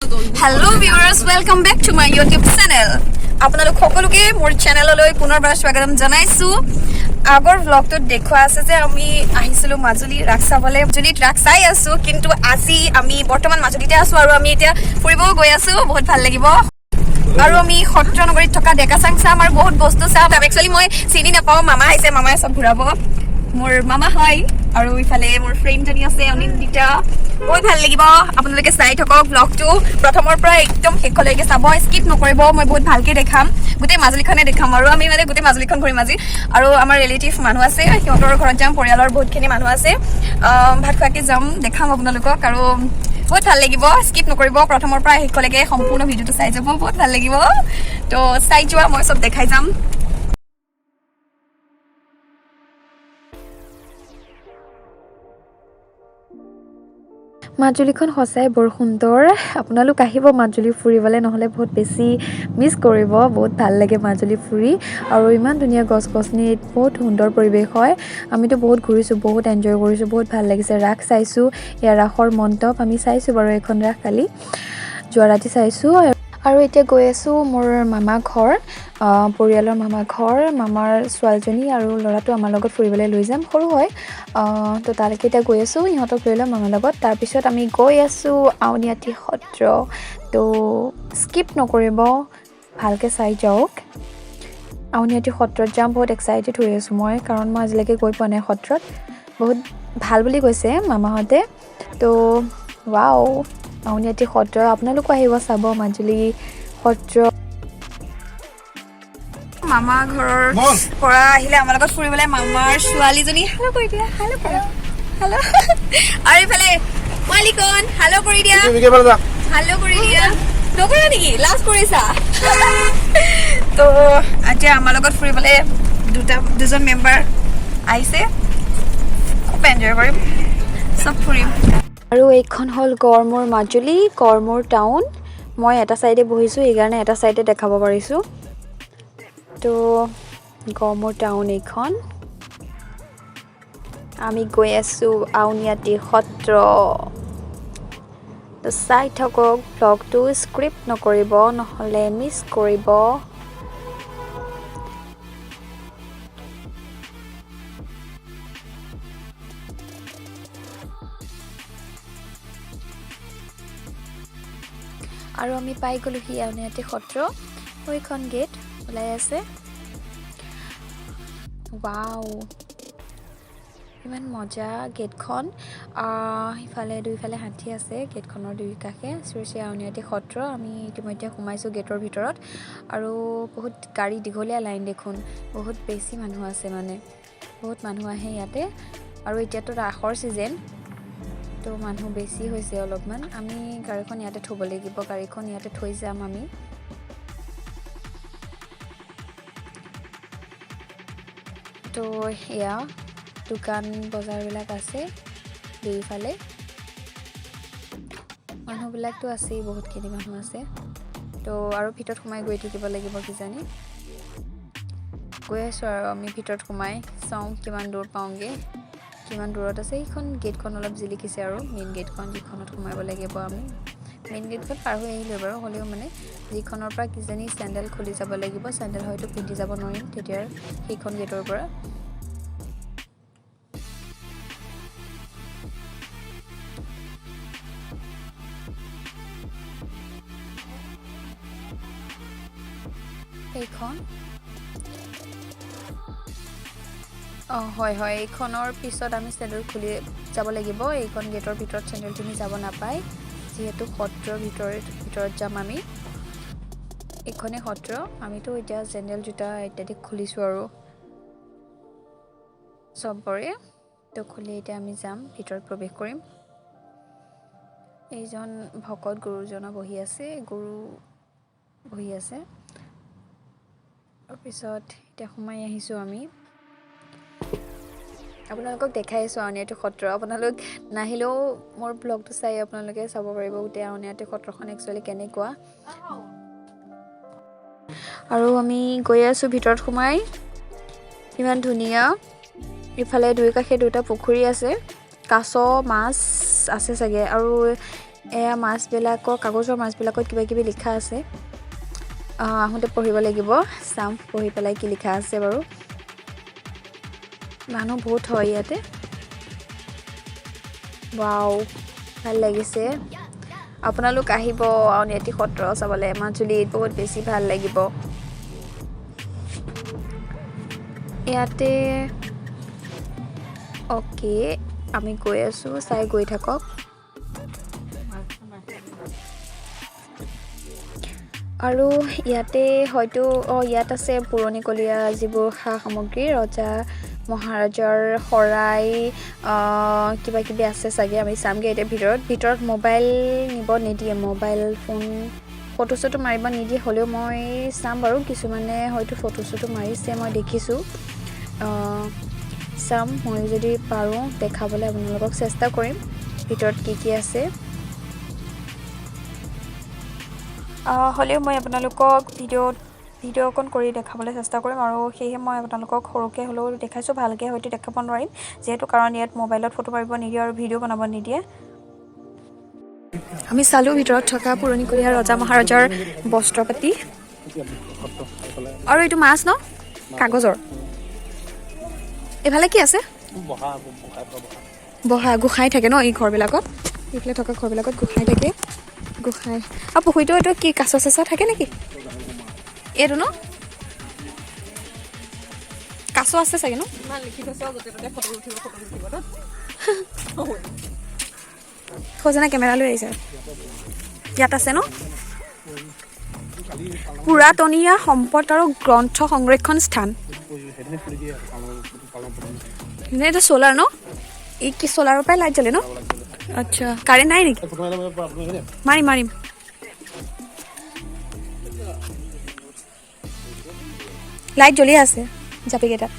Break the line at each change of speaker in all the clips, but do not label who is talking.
Hello viewers, welcome back to my YouTube channel. আপোনালোক সকলোকে মোৰ চেনেললৈ পুনৰবাৰ স্বাগতম জনাইছোঁ। আগৰ ভ্লগটোত দেখুওৱা আছে যে আমি আহিছিলোঁ মাজুলী ৰাস চাবলৈ। মাজুলীত ৰাস চাই আছোঁ, কিন্তু আজি আমি বৰ্তমান মাজুলীতে আছোঁ আৰু আমি এতিয়া ফুৰিবও গৈ আছোঁ। বহুত ভাল লাগিব। আৰু আমি সত্ৰ নগৰীত থকা ডেকা চাং চাম আৰু বহুত বস্তু চাম। একচুৱেলি মই চিনি নাপাওঁ, মামা আহিছে, মামাই চব ঘূৰাব। মোৰ মামা হয় আৰু ইফালে মোৰ ফ্ৰেণ্ডজনী আছে অনিন্দিতা। বহুত ভাল লাগিব, আপোনালোকে চাই থাকক ব্লগটো প্ৰথমৰ পৰা একদম শেষলৈকে চাব, স্কিপ নকৰিব। মই বহুত ভালকে দেখাম, গোটেই মাজুলীখনে দেখাম আৰু আমি মানে গোটেই মাজুলীখন ঘূৰিম আজি। আৰু আমাৰ ৰিলেটিভ মানুহ আছে, সিহঁতৰ ঘৰত যাম, পৰিয়ালৰ বহুতখিনি মানুহ আছে। ভাত খোৱাকে যাম, দেখাম আপোনালোকক আৰু বহুত ভাল লাগিব। স্কিপ নকৰিব, প্ৰথমৰ পৰা শেষলৈকে সম্পূৰ্ণ ভিডিঅ'টো চাই যাব, বহুত ভাল লাগিব। তো চাই যোৱা, মই চব দেখাই যাম।
মাজুলীখন সঁচাই বৰ সুন্দৰ। আপোনালোক আহিব মাজুলী ফুৰিবলৈ, নহ'লে বহুত বেছি মিছ কৰিব। বহুত ভাল লাগে মাজুলী ফুৰি আৰু ইমান ধুনীয়া গছ গছনিত বহুত সুন্দৰ পৰিৱেশ হয়। আমিতো বহুত ঘূৰিছোঁ, বহুত এনজয় কৰিছোঁ, বহুত ভাল লাগিছে। ৰাস চাইছোঁ, ইয়াৰ ৰাসৰ মণ্ডপ আমি চাইছোঁ বাৰু। এইখন ৰাস কালি যোৱা ৰাতি চাইছোঁ। আৰু এতিয়া গৈ আছোঁ মোৰ মামা ঘৰ, পৰিয়ালৰ মামা ঘৰ। মামাৰ ছোৱালীজনী আৰু ল'ৰাটো আমাৰ লগত ফুৰিবলৈ লৈ যাম, সৰু হয়। তো তালৈকে এতিয়া গৈ আছোঁ, ইহঁতক লৈ ল'ম মামাৰ লগত। তাৰপিছত আমি গৈ আছোঁ আউনীআটী সত্ৰ। তো স্কিপ নকৰিব, ভালকৈ চাই যাওক। আউনীআটী সত্ৰত যাম, বহুত এক্সাইটেড হৈ আছোঁ মই, কাৰণ মই আজিলৈকে গৈ পোৱা নাই সত্ৰত। বহুত ভাল বুলি কৈছে মামাহঁতে। তো ৱাও, আউনীআটী সত্ৰ, আপোনালোকো আহিব চাব মাজুলী সত্ৰ।
মামা ঘৰৰ পৰা আহিলে আমাৰ লগত ফুৰিবলৈ মামাৰ ছোৱালীজনী। হেল্ল' কৰি দিয়া, হেল্ল' কৰা, হেল্ল'। আৰু এইফালে পোৱালিকণ, হেল্ল' কৰি দিয়া, হেল্ল' কৰি দিয়া। নকৰা নেকি? লাজ কৰিছা? তো এতিয়া আমাৰ লগত ফুৰিবলৈ দুজন মেম্বাৰ আহিছে। খুব এনজয় কৰিম, চব ফুৰিম।
আৰু এইখন হ'ল গড়মূৰ মাজুলী, গড়মূৰ টাউন। মই এটা ছাইডে বহিছোঁ, সেইকাৰণে এটা ছাইডে দেখাব পাৰিছোঁ। তো গড়মূৰ টাউন এইখন। আমি গৈ আছোঁ আউনীআটী সত্ৰ। তো চাই থাকক ব্লগটো, স্কিপ নকৰিব, নহ'লে মিছ কৰিব। আৰু আমি পাই গ'লোহি আউনীআটী সত্ৰ। সেইখন গেট ওলাই আছে। ৱাও, ইমান মজা গেটখন। সিফালে দুইফালে হাতী আছে গেটখনৰ দুই কাষে। শ্ৰী শ্ৰী আউনীআটী সত্ৰ। আমি ইতিমধ্যে সোমাইছোঁ গেটৰ ভিতৰত আৰু বহুত গাড়ী, দীঘলীয়া লাইন দেখোন। বহুত বেছি মানুহ আছে, মানে বহুত মানুহ আহে ইয়াতে। আৰু এতিয়াতো ৰাসৰ ছিজন, তো মানুহ বেছি হৈছে অলপমান। আমি গাড়ীখন ইয়াতে থ'ব লাগিব, গাড়ীখন ইয়াতে থৈ যাম আমি। তো এয়া দোকান বজাৰবিলাক আছে দুয়োফালে। মানুহবিলাকতো আছেই, বহুতখিনি মানুহ আছে। তো আৰু ভিতৰত সোমাই গৈ থাকিব লাগিব কিজানি। গৈ আছোঁ আৰু আমি ভিতৰত সোমাই, চাওঁ কিমান দূৰ পাওঁগৈ, কিমান দূৰত আছে। এইখন গেটখন অলপ জিলিকিছে আৰু মেইন গেটখন, যিখনত সোমাব লাগিব আমি। মেইন গেটখন পাৰ হৈ আহিলোঁ বাৰু, হ'লেও মানে যিখনৰ পৰা কিজানি চেণ্ডেল খুলি যাব লাগিব, চেণ্ডেল হয়তো পিন্ধি যাব নোৱাৰিম তেতিয়া সেইখন গেটৰ পৰা। এইখন, অঁ হয় হয়, এইখনৰ পিছত আমি চেণ্ডেল খুলি যাব লাগিব। এইখন গেটৰ ভিতৰত চেণ্ডেল পিন্ধি যাব নাপায়, যিহেতু সত্ৰৰ ভিতৰত ভিতৰত যাম আমি। এইখনেই সত্ৰ। আমিতো এতিয়া চেণ্ডেল, জোতা ইত্যাদি খুলিছোঁ আৰু চবৰে তো খুলি এতিয়া আমি যাম, ভিতৰত প্ৰৱেশ কৰিম। এইজন ভকত গুৰুজনা বহি আছে, গুৰু বহি আছে। তাৰপিছত এতিয়া সোমাই আহিছোঁ আমি। আপোনালোকক দেখাই আছোঁ আউনীআটী সত্ৰ। আপোনালোক নাহিলেও মোৰ ব্লগটো চাই আপোনালোকে চাব পাৰিব গোটেই আউনীআটী সত্ৰখন একচুৱেলি কেনেকুৱা। আৰু আমি গৈ আছোঁ ভিতৰত সোমাই। ইমান ধুনীয়া, ইফালে দুই কাষে দুটা পুখুৰী আছে, কাছ মাছ আছে চাগে। আৰু এয়া মাছবিলাকৰ, কাগজৰ মাছবিলাকত কিবা কিবি লিখা আছে। আহোঁতে পঢ়িব লাগিব, চাম পঢ়ি পেলাই কি লিখা আছে বাৰু। মানুহ বহুত হয় ইয়াতে। ৱাও, ভাল লাগিছে। আপোনালোক আহিব আউনীআটী সত্ৰ চাবলৈ মাজুলীত, বহুত বেছি ভাল লাগিব। ইয়াতে অ'কে, আমি গৈ আছোঁ, চাই গৈ থাকক। আৰু ইয়াতে হয়তো ইয়াত আছে পুৰণিকলীয়া যিবোৰ সা সামগ্ৰী, ৰজা মহাৰাজাৰ শৰাই, কিবা কিবি আছে চাগে, আমি চামগৈ এতিয়া ভিতৰত। ভিতৰত মোবাইল নিব নিদিয়ে, মোবাইল ফোন ফটো চটো মাৰিব নিদিয়ে, হ'লেও মই চাম বাৰু। কিছুমানে হয়তো ফটো চটো মাৰিছে, মই দেখিছোঁ। চাম, ময়ো যদি পাৰোঁ দেখাবলৈ আপোনালোকক চেষ্টা কৰিম ভিতৰত কি কি আছে।
হ'লেও মই আপোনালোকক ভিডিঅ' অকণ কৰি দেখাবলৈ চেষ্টা কৰিম। আৰু সেয়েহে মই আপোনালোকক সৰুকৈ হ'লেও দেখাইছোঁ, ভালকৈ হয়তো দেখাব নোৱাৰিম, যিহেতু কাৰণ ইয়াত মোবাইলত ফটো মাৰিব নিদিয়ে আৰু ভিডিঅ' বনাব নিদিয়ে। আমি চালোঁ ভিতৰত থকা পুৰণিকলীয়া ৰজা মহাৰজাৰ বস্ত্ৰ পাতি। আৰু এইটো মাছ ন, কাগজৰ। এইফালে কি আছে? বহা গোসাঁই থাকে ন এই ঘৰবিলাকত, এইফালে থকা ঘৰবিলাকত গোসাঁই থাকে, গোসাঁই। আৰু পুখুৰীটো এইটো কি কাছ চাছ থাকে নেকি এইটো ন? কাছ আছে চাগে ন? সজনা কেমেৰা লৈ আহিছে। ইয়াত আছে ন পুৰাতনীয়া সম্পদ আৰু গ্ৰন্থ সংৰক্ষণ স্থান। এইটো চ'লাৰ ন? এই কি চ'লাৰৰ পৰাই লাইট জ্বলে ন? আচ্ছা, কাৰেণ্ট নাই নেকি? মাৰিম মাৰিম। লাইট জ্বলি আছে জাপিকেইটাত।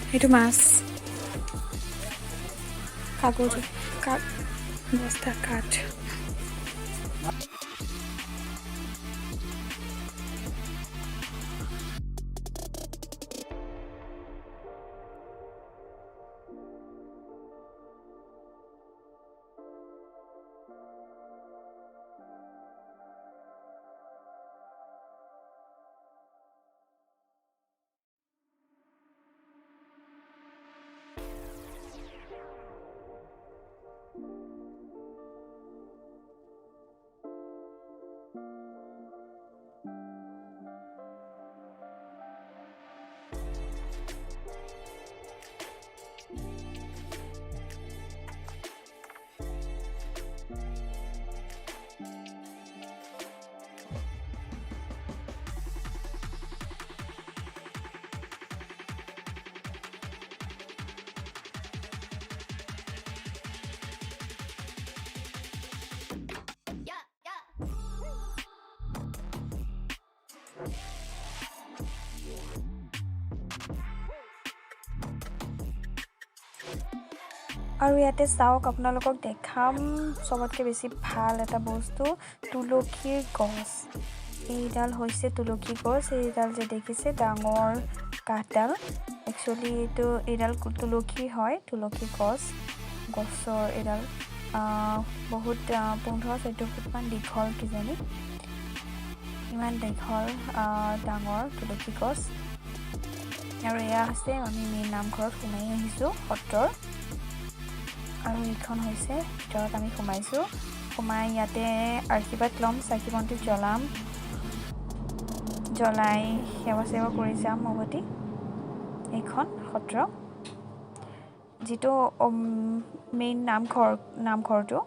সেইটো মাছ, কাগজ, বস্তা, কাঠ। আৰু ইয়াতে চাওক, আপোনালোকক দেখাম চবতকৈ বেছি ভাল এটা বস্তু, তুলসীৰ গছ। এইডাল হৈছে তুলসী গছ। এইডাল যে দেখিছে ডাঙৰ কাঠডাল, একচুৱেলি এইটো এইডাল তুলসী হয়, তুলসী গছ। গছৰ এইডাল বহুত 15-14 ফুটমান দীঘল কিজানি, ইমান দীঘল ডাঙৰ তুলসী গছ। আৰু এয়া হৈছে আমি মেইন নামঘৰত সোমাই আহিছোঁ সত্ৰৰ। আৰু এইখন হৈছে ভিতৰত আমি সোমাইছোঁ, সোমাই ইয়াতে আশীৰ্বাদ ল'ম, চাকি বন্তি জ্বলাম, জ্বলাই সেৱা চেৱা কৰি যাম উভতি। এইখন সত্ৰ যিটো মেইন নামঘৰ, নামঘৰটো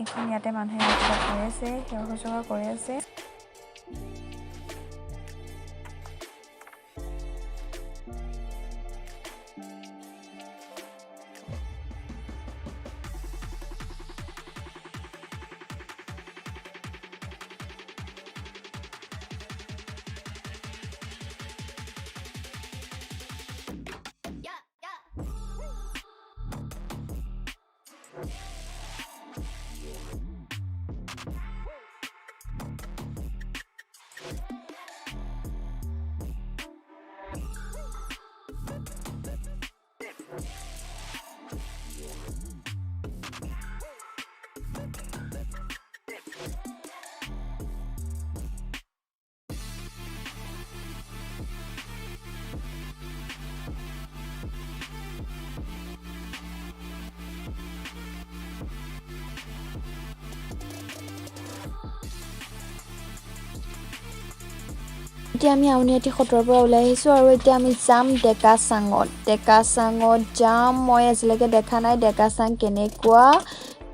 এইখন। ইয়াতে মানুহে আশীৰ্বাদ কৰি আছে, সেৱা শুশ্ৰূষা কৰি আছে।
এতিয়া আমি আউনীআটী সত্ৰৰ পৰা ওলাই আহিছোঁ আৰু এতিয়া আমি যাম ডেকাচাঙত। ডেকাচাঙত যাম, মই আজিলৈকে দেখা নাই ডেকাচাং কেনেকুৱা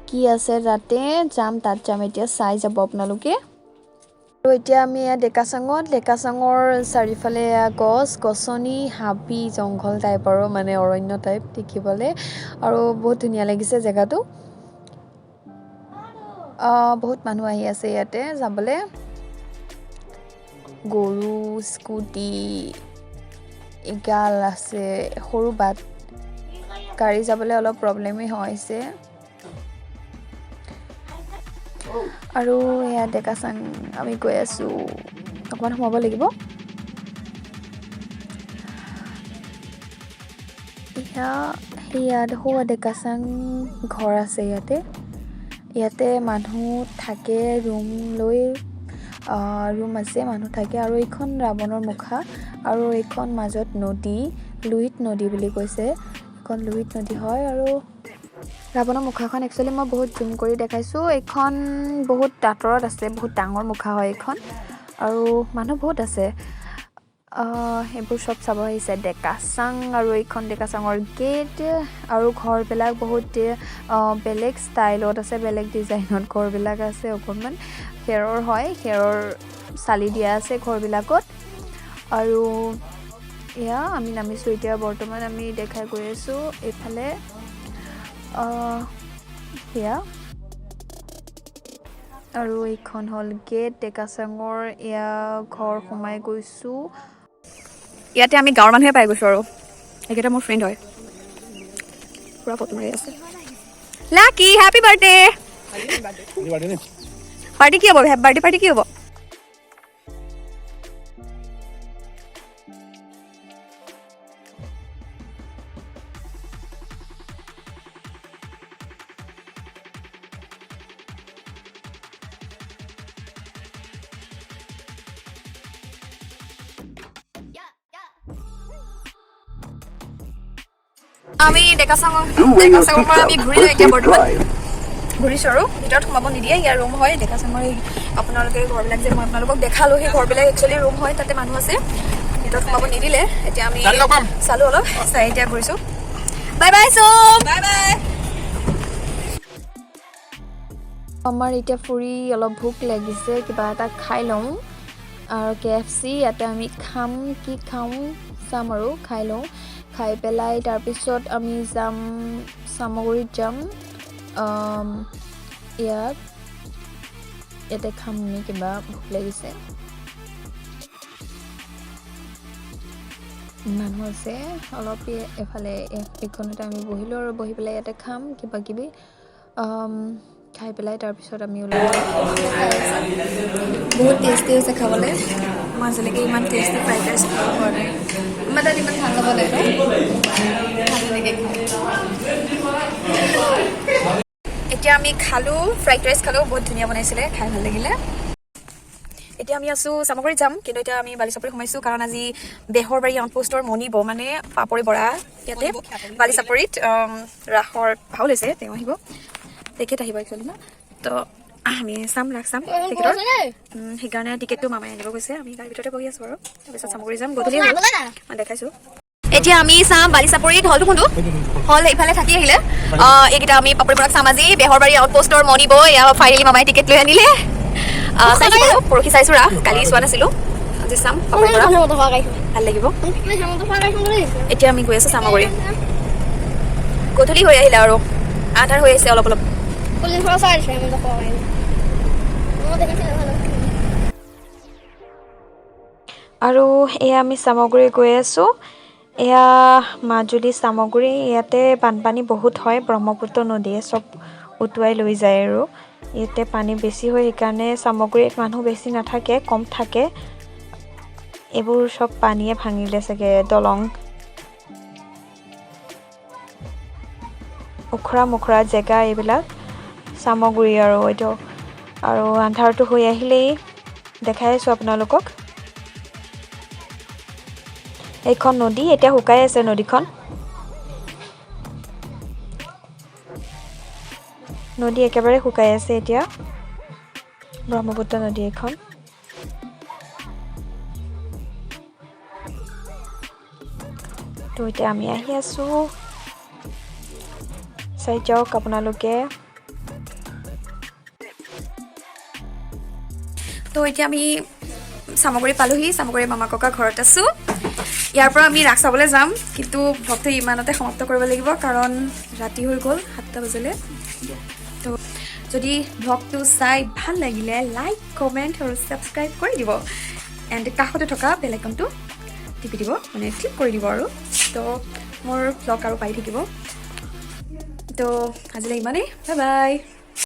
কি আছে তাতে। যাম, তাত যাম এতিয়া, চাই যাব আপোনালোকে। আৰু এতিয়া আমি এয়া ডেকাচাঙত, ডেকাচাঙৰ চাৰিওফালে এয়া গছ গছনি, হাবি জংঘল টাইপ আৰু মানে অৰণ্য টাইপ দেখিবলৈ, আৰু বহুত ধুনীয়া লাগিছে জেগাটো। বহুত মানুহ আহি আছে ইয়াতে যাবলৈ। গৰু, স্কুটি এগাল আছে, সৰু বাট, গাড়ী যাবলৈ অলপ প্ৰব্লেমেই হৈছে। আৰু এয়া ডেকাচাং আমি গৈ আছোঁ, অকণমান সোমাব লাগিব। এয়া সেয়া সৌৱা ডেকাচাং ঘৰ আছে ইয়াতে। ইয়াতে মানুহ থাকে, ৰুম লৈ, ৰুম আছে, মানুহ থাকে। আৰু এইখন ৰাৱণৰ মুখা, আৰু এইখন মাজত নদী, লুইত নদী বুলি কৈছে, এইখন লুইত নদী হয়। আৰু ৰাৱণৰ মুখাখন একচুৱেলি মই বহুত জুম কৰি দেখাইছোঁ। এইখন বহুত আঁতৰত আছে, বহুত ডাঙৰ মুখা হয় এইখন, আৰু মানুহ বহুত আছে। সেইবোৰ চব চাব আহিছে ডেকাচাং। আৰু এইখন ডেকাচাঙৰ গেট, আৰু ঘৰবিলাক বহুত বেলেগ ষ্টাইলত আছে, বেলেগ ডিজাইনত ঘৰবিলাক আছে। অকণমান খেৰৰ হয়, খেৰৰ চালি দিয়া আছে ঘৰবিলাকত। আৰু এয়া আমি নামিছোঁ এতিয়া, বৰ্তমান আমি দেখাই গৈ আছোঁ এইফালে। সেয়া আৰু এইখন হ'ল গেট ডেকাচাঙৰ। এয়া ঘৰ সোমাই গৈছোঁ।
ইয়াতে আমি গাঁৱৰ মানুহে পাই গৈছোঁ আৰু এইকেইটা মোৰ ফ্ৰেণ্ড হয়, পূৰা ফটো মাৰি আছে। লাকি, হেপী বাৰ্থডে! পাৰ্টি কি হ'ব? বাৰ্থডে পাৰ্টি কি হ'ব? আমি ডেকাচাঙৰ পৰা আমি ঘূৰিলো। এতিয়া বৰ্তমান ঘূৰিছোঁ আৰু ভিতৰত সোমাব নিদিয়ে। ইয়াৰ ৰুম হয় ডেকাচাঙৰ। এই আপোনালোকে ঘৰবিলাক যে মই আপোনালোকক দেখালোঁ, সেই ঘৰবিলাক একচুৱেলি ৰুম হয়, তাতে মানুহ আছে, ভিতৰত সোমাব নিদিলে। এতিয়া আমি চালোঁ অলপ, চাই এতিয়া ঘূৰিছোঁ। বাই বাই চব, বাই বাই।
আমাৰ এতিয়া ফুৰি অলপ ভোক লাগিছে, কিবা এটা খাই লওঁ। আৰু কেএফচি ইয়াতে আমি খাম, কি খাওঁ চাম আৰু খাই লওঁ। খাই পেলাই তাৰপিছত আমি যাম চামগুৰিত যাম। ইয়াতে খাম আমি কিবা, ভোক লাগিছে। মানুহ আছে অলপ এফালে, এইখনতে আমি বহিলোঁ আৰু বহি পেলাই ইয়াতে খাম কিবা কিবি। খাই পেলাই তাৰপিছত আমি ওলাই যাম।
বহুত টেষ্টি হৈছে খাবলৈ। মই আজিলৈকে ইমান টেষ্টি ফ্ৰাইড ৰাইচ খাব পোৱা নাই। আমাৰ তাত ইমান ভাল নবনাই ন, ভাল লাগে খাই। এতিয়া আমি খালোঁ, ফ্ৰাইড ৰাইচ খালোঁ, বহুত ধুনীয়া বনাইছিলে, খাই ভাল লাগিলে। এতিয়া আমি আছোঁ চামগুৰিত যাম, কিন্তু এতিয়া আমি বালিচাপৰি সোমাইছোঁ, কাৰণ আজি বেহৰবাৰী আউটপোষ্টৰ মণিব মানে পাপৰি বৰা ইয়াতে বালিচাপৰিত ৰাসৰ ভাও লৈছে। তেওঁ আহিব, তেখেত আহিব একচুৱেলি ন। তো আমি চাম, ৰাস চাম তেখেতৰ। সেইকাৰণে টিকেটটো মামাই আনিব গৈছে। আমি গাড়ীৰ ভিতৰতে বহি আছোঁ আৰু তাৰপিছত চামগুৰি যাম, গধূলি হ'ল। মই দেখাইছোঁ। এতিয়া আমি চাম বালিচাপৰিত হলটো। কোনটো হল? এইফালে থাকি আহিলে। এইকেইটা আমি পাপৰি বৰাক চাম আজি, বেহৰবাৰী আউটপোষ্টৰ মণিব। এয়া ফাইনেলি মামাই টিকেট লৈ আনিলে। চাইছোঁ বাৰু, পৰহি চাইছোঁ ৰাস, কালি চোৱা নাছিলোঁ। আজি চাম পাপৰি বৰা, ভাল লাগিব। এতিয়া আমি গৈ আছোঁ চামগুৰি। গধূলি হৈ আহিলে আৰু আন্ধাৰ হৈ আহিছে অলপ অলপ।
আৰু এয়া আমি চামগুৰি গৈ আছোঁ। এয়া মাজুলী চামগুৰি। ইয়াতে বানপানী বহুত হয়, ব্ৰহ্মপুত্ৰ নদীয়ে চব উটুৱাই লৈ যায় আৰু ইয়াতে পানী বেছি হয়, সেইকাৰণে চামগুৰিত মানুহ বেছি নাথাকে, কম থাকে। এইবোৰ চব পানীয়ে ভাঙিলে চাগে দলং। ওখৰা মোখৰা জেগা এইবিলাক চামগুৰি। আৰু এইটো আৰু আন্ধাৰটো হৈ আহিলেই, দেখাই আছোঁ আপোনালোকক। এইখন নদী এতিয়া শুকাই আছে। নদীখন, নদী একেবাৰে শুকাই আছে এতিয়া, ব্ৰহ্মপুত্ৰ নদী এইখন। তো এতিয়া আমি আহি আছোঁ, চাই যাওক আপোনালোকে।
তো এতিয়া আমি চামগুৰি পালোহি। চামগুৰি মামা ককা ঘৰত আছোঁ। ইয়াৰ পৰা আমি ৰাস চাবলৈ যাম, কিন্তু ভ্লগটো ইমানতে সমাপ্ত কৰিব লাগিব, কাৰণ ৰাতি হৈ গ'ল, 7টা বাজিলে। তো যদি ভ্লগটো চাই ভাল লাগিলে লাইক, কমেণ্ট আৰু ছাবস্ক্ৰাইব কৰি দিব এণ্ড কাষতে থকা বেল আইকনটো টিপি দিব, মানে ক্লিক কৰি দিব আৰু তো মোৰ ভ্লগ আৰু পাই থাকিব। তো আজিলৈ ইমানেই, বাই বাই।